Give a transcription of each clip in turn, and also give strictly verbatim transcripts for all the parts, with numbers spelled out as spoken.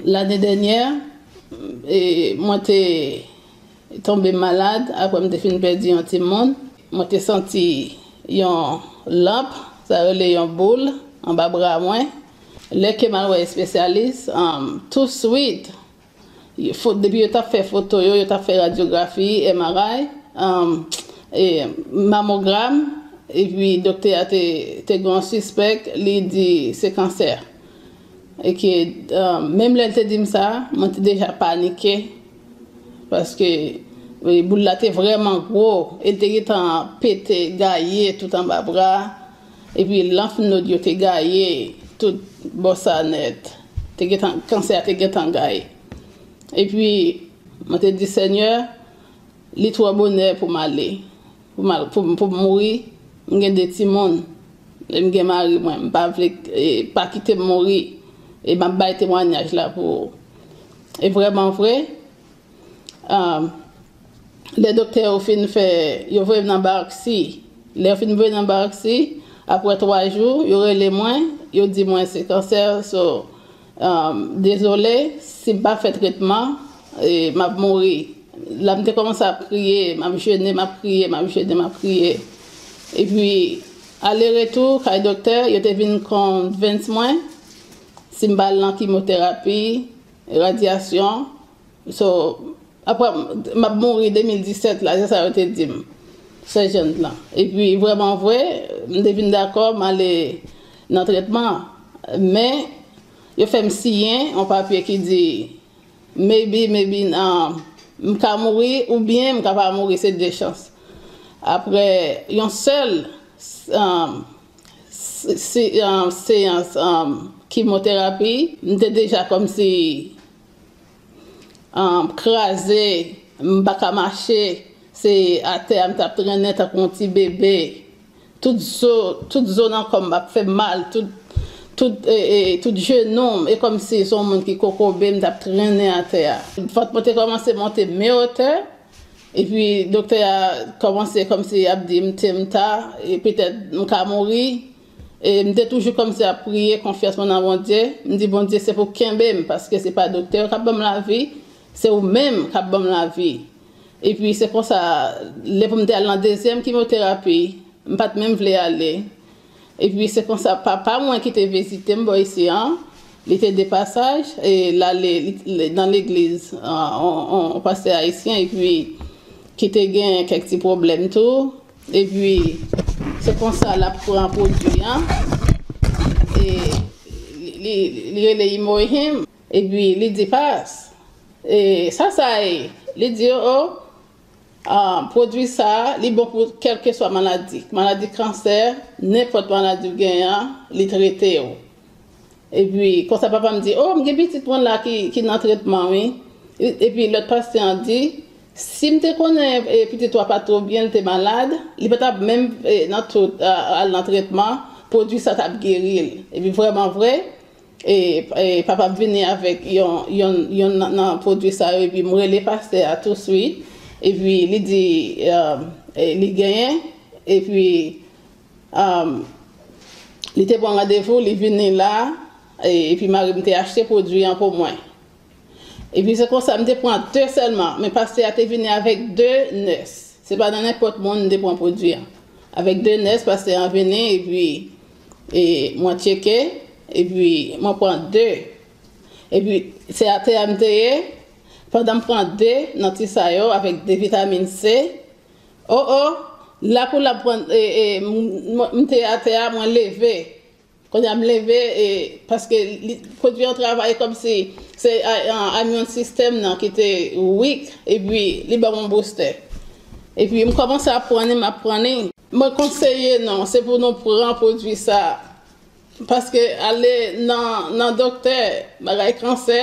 Lane dènyè, e, mwen te tonbe malad apre m te fin pèdi yon timoun. Mwen te santi yon lanp, sa rele yon boul, anba bra mwen. Lè ke m al wè espesyalis, um, touswit, fo- depi yo t ap fè foto yo, yo t ap fè radyografi, M R I, um, e mamogram, epi doktè a te, te gen yon sispèk, li di se kansè. E ke, um, menm lè l te di m sa, mwen te deja panike, paske, e, boul la te vrèman gwo, e l te gentan pete, gaye tout anba bra, epi lanf nòd yo te gaye tout bò sa nèt. Te gentan, kansè a te gentan gaye. Epi, mwen te di, Senyè, li twò bonè pou m ale, pou m al- pou, pou m mouri. M gen de timoun, e m gen mari mwen, m pa vle, e, pa kite m mouri. E m ap bay temwanyaj la pou ou. E vrèman vre, um, lè doktè yo fin fè, yo voye m nan Baraksi. Lè yo fin voye m nan Baraksi, apre twa jou, yo rele mwen, yo di mwen se kansè, so, um, dezole, si m pa fè tretman, e, m ap mouri. La m te kòmanse ap kriye, m ap jene, m ap kriye, m ap jene, m ap kriye. Epi, ale retou, kay doktè, yo te vin konvince mwen, si m pa al nan kimoterapi, radyasyon, so, apre, m ap mouri de mil disèt la, se sa yo te di m, sè Jèn lan. Epi, vrèman vre, m te vin dakò, m ale nan tretman. Men, yo fè m siyen yon papye ki di, maybe, maybe, um, m ka mouri, oubyen m ka pa mouri, se de chans. Apre yon sèl, um, se- se- um, seyans, um, kimoterapi, m te deja kòmsi, um, kraze, m pa ka mache, se atè a m t ap trennen tankou yon ti bebe. Tout zo, tout zo nan kò m ap fè m mal, tout, tout, e, e, tout jenou m, e kòmsi se yon moun ki kokobe m t ap trennen atè a. Vant mwen te kòmanse monte men otè, epi doktè a kòmanse kòmsi ap di m te m ta, e petèt m ka mouri. E m te toujou kòmsi ap priye, konfyans mwen nan Bondye. M di, Bondye, se pou kenbe m, paske se pa doktè yo k ap ban m lavi, se ou menm k ap ban m lavi. Epi se konsa, lè pou m te al nan dezyèm kimoterapi, m pa t menm vle ale. Epi se konsa, papa mwen ki te vizite m bò isi an, li te de pasaj, e l ale li- li- nan legliz, an, on, on, on pastè ayisyen, epi ki te gen kèk ti pwoblèm tou. Epi, se konsa l ap pran pwodui an. E li, li, li rele Imohim. Epi, li di, Pas, e, sa sa ye? Li di, O, o, ah, pwodui sa a, li bon pou kèlkeswa maladi. Maladi kansè, nenpòt maladi w genyen an, li trete w. Epi, konsa papa m di, O, m gen pitit mwen la ki, ki nan tretman, wi. E- Epi lòt pastè an di, Si m te konnen, e, pitit ou a pa twò byen, l te malad, li pa t ap menm, e, nan tout, a- al nan tretman, pwodui sa t ap geri l. Epi vrèman vre, e, e, papa m vini avèk yon, yon, yon nan, nan pwodui sa yo, epi m rele pastè a touswit, epi li di, e, e, li genyen, epi, um, li te pran randevou, li vini la, e, epi mari m te achte pwodui an pou mwen. Epi se konsa, m te pran de sèlman, men pastè a te vini avèk de nès. Se pa nan nenpòt moun m te pran pwodui an. Avèk de nès, pastè a vini, epi, e, mwen tcheke, epi mwen pran de. Epi se atè a m te ye, pandan m pran de nan ti sa yo, avèk de vitamin C, o, o, la pou la pran, e, e, m- m- m te atè a, mwen leve. Kounye a m leve, e, paske li- pwodui an travay kòmsi se a- a- immune system nan ki te weak, epi li ban m yon booster. Epi m kòmanse ap pran li, m ap pran li. Mwen konseye nou, se pou nou pran pwodui sa. Paske ale nan, nan doktè, bagay kansè,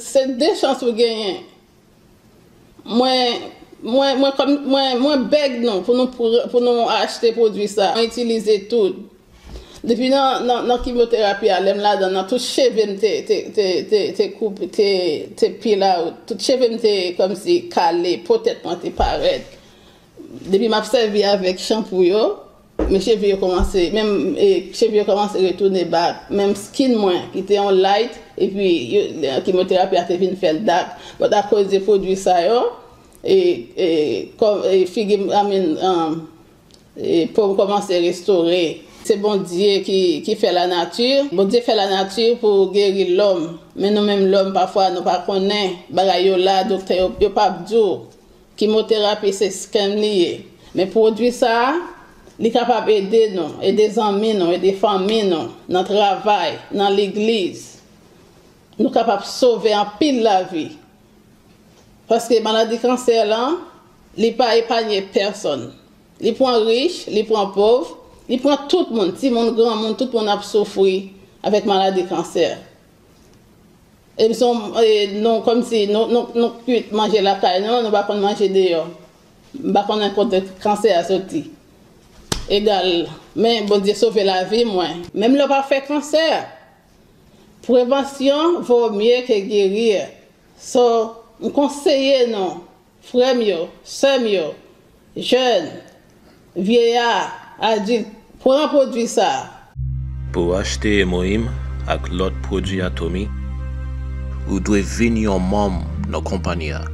se de chans ou genyen. Mwen, mwen, mwen, kòm, mwen, mwen bèg nou pou nou pr- pou nou achte pwodui sa. Mwen itilize tout. Depi nan, nan, nan kimoterapi a, lè m ladan nan, tout cheve m te, te, te, te, te koupe, te, te peel out. Tout cheve m te kòmsi kale, po tèt mwen te parèt. Depi m ap sèvi avèk chanpou yo, men cheve yo kòmanse, menm, e, cheve yo kòmanse retounen back. Menm skin mwen, ki te yon light, Epi, yo, kemoterapi a te vin fè l dak. But akoz de pwodui sa yo, e, e, kò, e, figi m, I mean, um, e, po m kòmanse restore. Se Bondye ki, ki fè lanati. Bondye fè lanati pou geri lòm. Men nou menm lòm, pafwa, nou pa konnen bagay yo la, doktè yo, yo p ap di w. Kemoterapi se scam li ye. Men pwodui sa a, li kapab ede nou, ede zanmi nou, ede fanmi nou, nan travay, nan legliz. Nou kapab sove anpil lavi. Paske maladi kansè lan, li pa epanye pèsonn. Li pran rich, li pran pòv, li pran tout moun, timoun, granmoun, tout moun ap soufri avèk maladi kansè. E m se yon, e, nou, kòmsi, nou, nou, nou kwit manje lakay nou, nou pa konn manje deyò. M pa konnen kote kansè a soti. Egal, men Bondye sove lavi mwen. Menm lè w pa fè kansè, prevansyon vo mye ke geri. So, m konseye nou, frè m yo, sè m yo, jèn, vyeya, adilt, pran pwodui sa a. Pou w achte Emoim ak lòt pwodui Atomy, ou dwe vin yon manm nan konpayi a.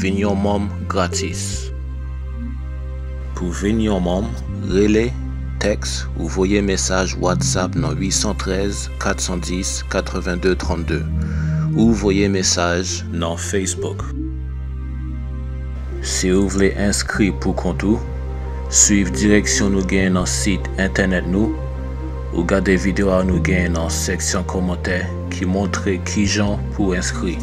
Vin yon manm gratis. Pou vin yon manm, rele, tèks ou voye mesaj WhatsApp nan uit san trèz, kat san dis, katrevenndez trannde, ou voye mesaj nan Facebook. Si w vle enskri pou kont ou, swiv direksyon nou gen nan sit entènèt nou, ou gade videyo a nou gen nan seksyon kòmantè ki montre kijan pou w enskri.